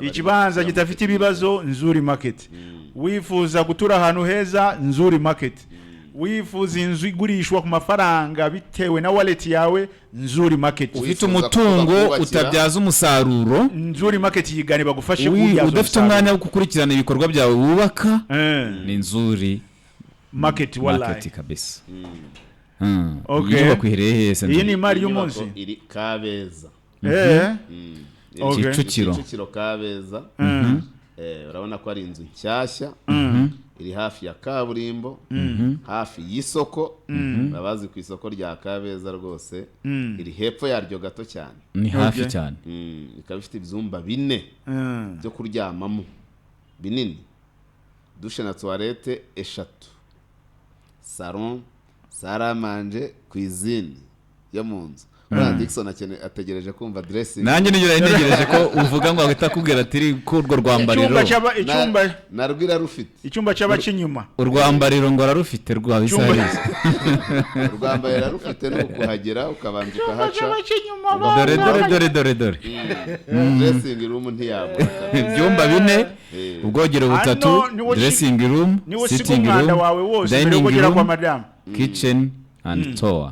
Ikibanza kidafite ibibazo, Nzuri Market. Wifuza gutura ahantu heza, Nzuri Market. Wifuza inzu igurishwa ku mafaranga bitewe na wallet yawe, Nzuri Market. Ufite Wifuza umutungo kubakira. utabyaza umusaruro, Nzuri Market, yigane bagufashe kuwubyaza udafite umusaruro. umwanya wo gukurikirana ibikorwa byawe wubaka, ni Nzuri Market, wallahi. Market kabisa. Okay. Iyi nyubako iherereye hehe se? Iyi ni Nzuri? imari Inyubako y'umunsi. iri Kabeza. Okay. Kicukiro. Kicukiro, Kabeza. Urabona ko ari inzu nshyashya iri hafi ya kaburimbo, hafi y'isoko. Abazi ku isoko rya Kabeza rwose, iri hepfo yaryo gato cyane. Ni hafi cyane. Ikaba ifite ibyumba bine byo kuryamamo binini, douche na toilette eshatu, salon, salle à manger, cuisine yo mu nzu. Uriya Dickson ategereje kumva dressing. Nanjye nibyo nari ntegereje ko uvuga, ngo ahita akubwira ati ko urwo rwambariro Icyumba cy'aba icyumba Narwo irarufite. Icyumba cy'aba cy'inyuma. Urwambariro ngo ararufite rwa Icyumba- bisahiriza. Urwambaye irarufite, ni ukuhagera ukabanza ukahaca. Cy'inyuma. Dore, dore, dore, dore, dore! Dressing room ntiyabura. Ibyumba bine, ubwogero butatu, Hano dressing room, niwo usiga sitting umwanda room, wawe wose mbere yuko dining ugera kwa room, madamu. kitchen and tower,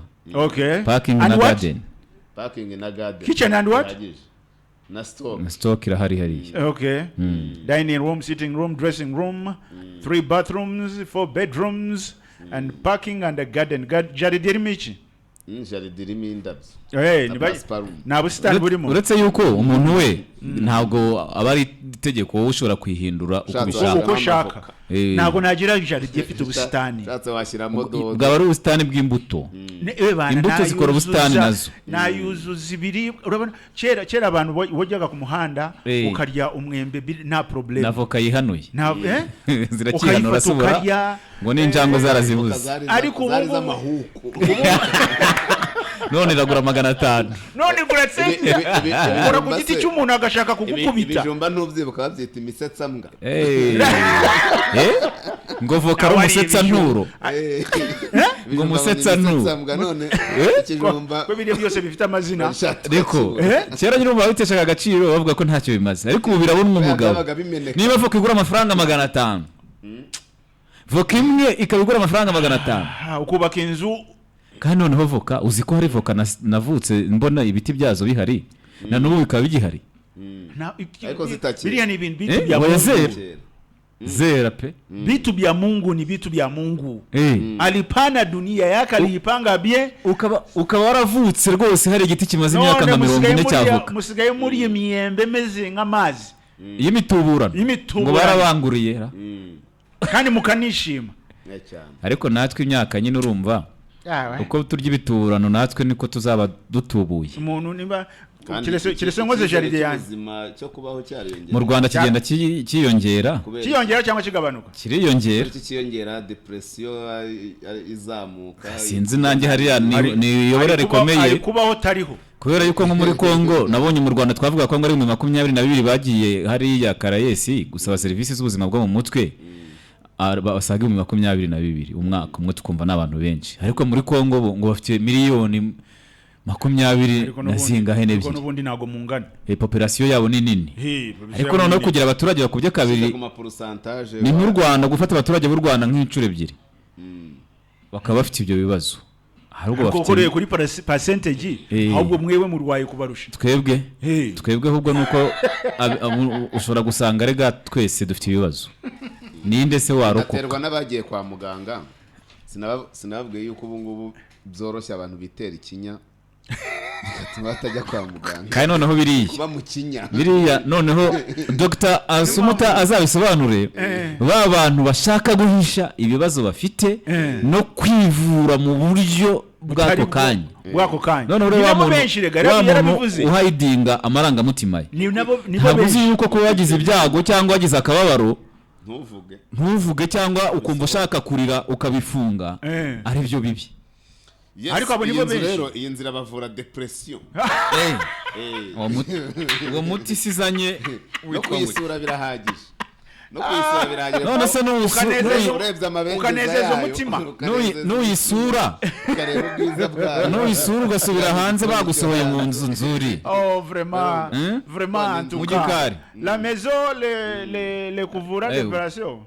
parking And na what? garden. Parking na garden. Kitchen and what? Bihagije. Na stock. Stock irahari hariya. Okay. Dining room, sitting room, dressing room, three bathrooms, four bedrooms, and parking and a garden. Jardin irimo iki? Jardin irimo indabyo Eh, na pasiparumu. Nta busitani burimo. Uretse yuko umuntu we ntabwo aba ari itegeko, wowe ushobora kuyihindura uko Ushatse ubishaka. Uko ushaka. Ntabwo nagira jardin ifite ubusitani. Ushatse washyiramo dodo. Bwaba ari ubusitani bw'imbuto. Bana, Imbuto zikora ubusitani nazo. Nayuzuza ibiribwa. Urabona kera kera abantu wajyaga ku muhanda ukarya umwembe nta problem. Na voka yihanuye. Nta, eh? Zirakihanura. Ukayifata Subura ukarya. ngo n'injangwe zarazibuze. Ariko ubu Zari ngubu- z'amahuku. None iragura 500. None igura ukora ku Ibijumba giti se- cy'umuntu agashaka kugukubita. Ibijumba ntubyibuka babyita imisetsambwa? Eh. Eh? Ngo voka ari Nawe ari umusetsa-nturo. Ibijumba Umusetsa-nturo. imisetsambwa, none ikijumba Ko biriya byose bifite amazina. Reko Eh? kera nyine umva biteshaga agaciro, bavuga ko ntacyo bimaze, ariko ubu birabonwa umugabo. Byabaga bimeneka. Niba voka igura amafaranga 500, voka imwe ikaba igura amafaranga 500, Ah, ukubaka inzu. Kandi noneho voka, uzi ko hari voka navutse mbona ibiti byazo bihari, na n'ubu bikaba bigihari? Ariko zitakiri. Biriya ni ibintu bitu Eh, bya oya, Mungu. zera. Kera. Zera pe. Vitu bya Mungu ni vitu bya Mungu. Alipana dunia yake, aliipanga bien. Ukaba waravutse rwose hari igiti kimaze imyaka None nka mirongo musigaye ine cy'avoka. Musigaye muri imyembe imeze nk'amazi. Y'imituburano. Y'imituburano. Ngo barabanguriye ra. Kandi mukanishima. Yeah, cyane. Ariko natwe imyaka nyine, urumva uko turya ibituburano natwe niko tuzaba dutubuye. Umuntu niba Kandi kirese nkoze icyizere jardin yanjye. cy'ubuzima cyo kubaho cyariyongera. Mu Rwanda kigenda cyiyongera. Kubera Kiyongera cyangwa kigabanuka? Kiriyongera. iki cyiyongera, depression izamuka. Sinzi nanjye, hariya ni iyobera Ari kubaho- rikomeye. Ari kubaho tariho. Kubera yuko nko muri Congo nabonye, mu Rwanda twavuga ko ngo ari 22,000 bagiye hariya Caraes gusaba serivisi z'ubuzima bwo mu mutwe. Basaga 22,000 umwaka umwe, tukumva n'abantu benshi, ariko muri Congo bo ngo bafite miliyoni makumyabiri Ariko na zingahe ariko n'ebyiri. N'ubundi ntabwo mungana. Population yabo ni nini. He, population Ariko yabo noneho ni nini. kugira abaturage bakubye kabiri, ku ma pourcentage. Ni nk'u Rwanda, gufata abaturage b'u Rwanda nk'inshuro ebyiri bakaba bafite ibyo bibazo, ahubwo Ariko bafite ukoreye kuri percentage, ahubwo mwewe murwaye kubarusha. Twebwe twebwe ahubwo nuko ushobora gusanga rega twese dufite ibibazo, ninde se warokoka? Aterwa n'abagiye kwa muganga. Sinababwiye yuko ubu ngubu byoroshye, abantu bitera ikinya bigatuma batajya kwa muganga? Kandi noneho biriya Kuba mu kinya. Biriya noneho Dr Asumuta azabisobanure, ba bantu bashaka guhisha ibibazo bafite no kwivura mu buryo Butari bw'ako kanya. Bw'ako kanya. Noneho Ni rero wa nabo muntu benshi rega, wa muntu yarabivuze. uhayidinga amarangamutima ye, Ni nabo, nibo ntabwo uzi benshi. yuko kuba wagize ibyago cyangwa wagize akababaro, Ntuvuge. ntuvuge, cyangwa ukumva ushaka kurira ukabifunga, ari byo bibi. Yes, Ariko abo iyi nibo nzu benshi. rero, iyi nzira bavura depression. Uwo muti isizanye No witwa ngo iki? kuyisura birahagije. No kuyisura birahagije. None se Urebye amabengeza Ukanezeza yayo, umutima. Nuyisura ukareba ubwiza bwayo. Nuyisura ugasubira hanze bagusohoye mu nzu nzuri. Oh, vraiment, vraiment, en tout Mu cas. gikari. La maison, les kuvura décoration.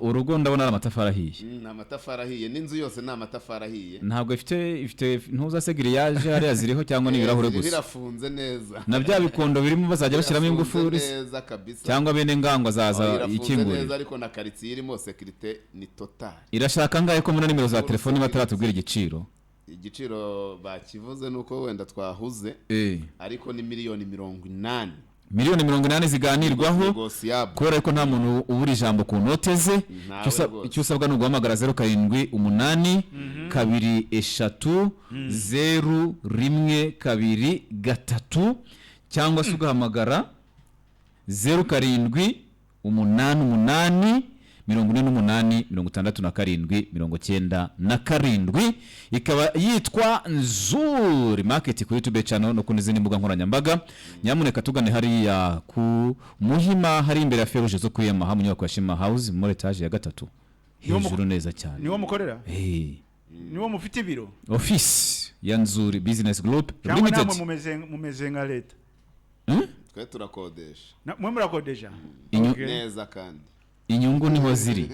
Urugo ndabona ari amatafari ahiye. Ni amatafari ahiye, n'inzu yose ni amatafari ahiye. Ntabwo ifite ntuza se grillage hariya ziriho cyangwa ni ibirahure gusa? Birafunze neza. Na bya bikondo birimo bazajya bashyiramo Birafunze ingufuri se? neza kabisa. Cyangwa bene ngangwa azaza Oh, irafunze neza, ikingurira? ariko na karitsiye irimo sécurité ni total. Irashaka angahe ko muri nimero za telefoni bataratubwira igiciro? Igiciro bakivuze, nuko wenda twahuze, ariko ni miliyoni 80. Miliyoni 80 ziganirwaho. Négociable. Kubera ko nta muntu ubura ijambo ku note ze. Ntawe rwose. Icyo usabwa ni uguhamagara 0782300123, cyangwa se ugahamagara 0788486797. Ikaba yitwa Nzuri Market kuri YouTube channel no ku zindi mbuga nkoranyambaga. Nyamuneka tugane hariya ku Muhima, hari imbere ya feruje zo kuri Yamaha, mu nyubako ya Shema House, muri etaje ya gatatu hejuru neza cyane. Niwo mukorera? Hey. Niwo mufite ibiro? Office ya Nzuri Business Group Cyangwa namwe Limited. mumeze nka leta? Hmm? Twe turakodesha. Mwe murakodesha? Neza kandi. Inyungu niho ziri,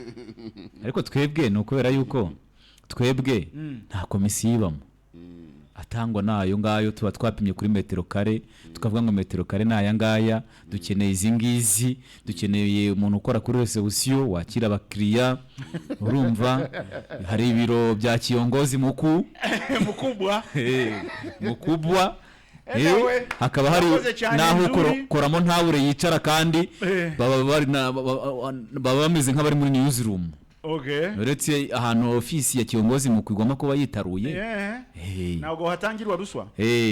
ariko twebwe ni ukubera yuko twebwe nta komisiyo ibamo atangwa n'ayo ngayo. Tuba twapimye kuri metero kare, tukavuga ngo metero kare ni aya ngaya, dukeneye izi ngizi, dukeneye umuntu ukora kuri réception wakira abakiriya. Urumva hari ibiro bya kiongozi mukuu. Mukubwa. Mukubwa. Nawe, Hakaba hari urakoze cyane, n'aho Nzuri. koramo ntabure yicara kandi baba bameze nk'abari muri newsroom, uretse ahantu ofisi ya kiongozi mukuu igomba kuba yitaruye. Hey. Ntabwo hatangirwa ruswa.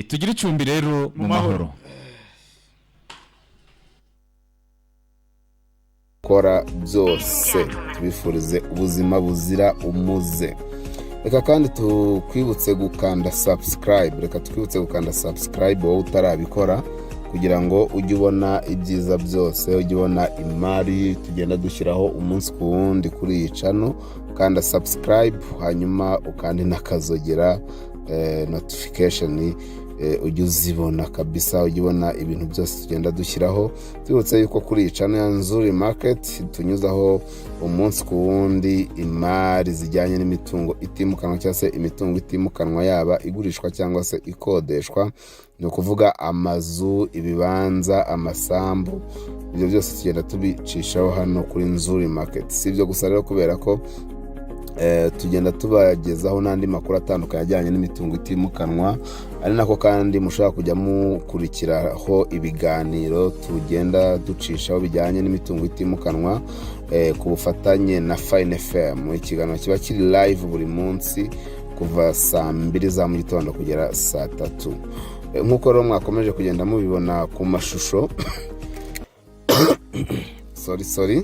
Tugire icumbi rero mu Mu mahoro. mahoro. Gukora byose, tubifurize ubuzima buzira umuze. Reka kandi tukwibutse gukanda subscribe, reka twibutse gukanda subscribe wowe utarabikora, kugira ngo ujye ubona ibyiza byose, ujye ubona imari tugenda dushyiraho umunsi ku wundi kuri iyi channel. Kanda subscribe, hanyuma ukande n'akazogera, notification ujye uzibona kabisa, ujye ubona ibintu byose tugenda dushyiraho. Tubibutse yuko kuri iyi channel ya Nzuri Market tunyuzaho umunsi ku wundi imari zijyanye n'imitungo itimukanwa, cyangwa se imitungo itimukanwa, yaba igurishwa cyangwa se ikodeshwa, ni ukuvuga amazu, ibibanza, amasambu. Ibyo byose tugenda tubicishaho hano kuri Nzuri Market. Si ibyo gusa rero, kubera ko tugenda tubagezaho n'andi makuru atandukanye ajyanye n'imitungo itimukanwa, ari nako kandi mushobora kujya mukurikiraho ibiganiro tugenda ducishaho bijyanye n'imitungo itimukanwa, ku bufatanye na Fine FM, ikiganiro kiba kiri live buri munsi kuva saa 2 za mu gitondo kugera saa 3. Nk'uko rero mwakomeje kugenda mubibona ku mashusho, sorry, sorry,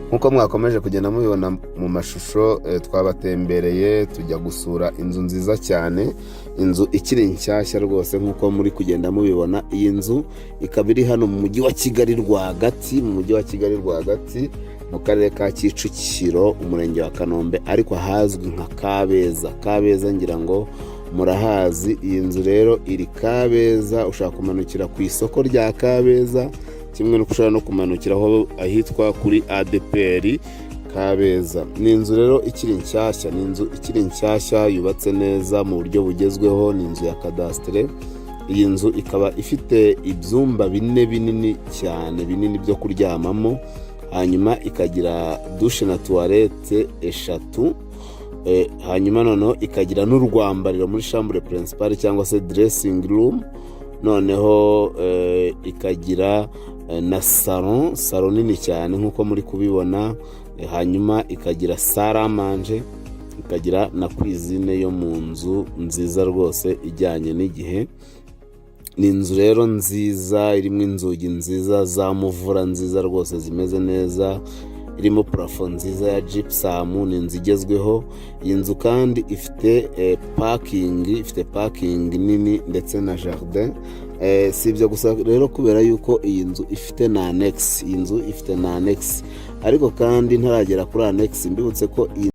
nk'uko mwakomeje kugenda mubibona mu mashusho, twabatembereye tujya gusura inzu nziza cyane, inzu ikiri nshyashya rwose nk'uko muri kugenda mubibona. Iyi nzu ikaba iri hano mu mujyi wa Kigali rwagati, mu mujyi wa Kigali rwagati, mu karere ka Kicukiro, umurenge wa Kanombe, ariko ahazwi nka Kabeza. Kabeza ngira ngo murahazi. Iyi nzu rero iri Kabeza, ushobora kumanukira ku isoko rya Kabeza, kimwe n'uko ushobora no kumanukiraho ahitwa kuri ADEPR Kabeza. Ni inzu rero ikiri nshyashya, ni inzu ikiri nshyashya yubatse neza mu buryo bugezweho, ni inzu ya kadasitere. Iyi nzu ikaba ifite ibyumba bine binini cyane, binini byo kuryamamo, hanyuma ikagira douche na toilette eshatu, hanyuma noneho ikagira n'urwambariro muri chambre principale cyangwa se dressing room, noneho ikagira na salon, salon nini cyane nk'uko muri kubibona, hanyuma ikagira salle à manger, ikagira na cuisine yo mu nzu nziza rwose ijyanye n'igihe. Ni inzu rero nziza irimo inzugi nziza za muvura, nziza rwose zimeze neza, irimo plafond nziza ya gypsum. Ni inzu igezweho. Iyi nzu kandi ifite parking, ifite parking nini ndetse na jardin. Si ibyo gusa rero, kubera yuko iyi nzu ifite na annexe. Iyi nzu ifite na annexe, ariko kandi ntaragera kuri annexe, mbibutse ko iyi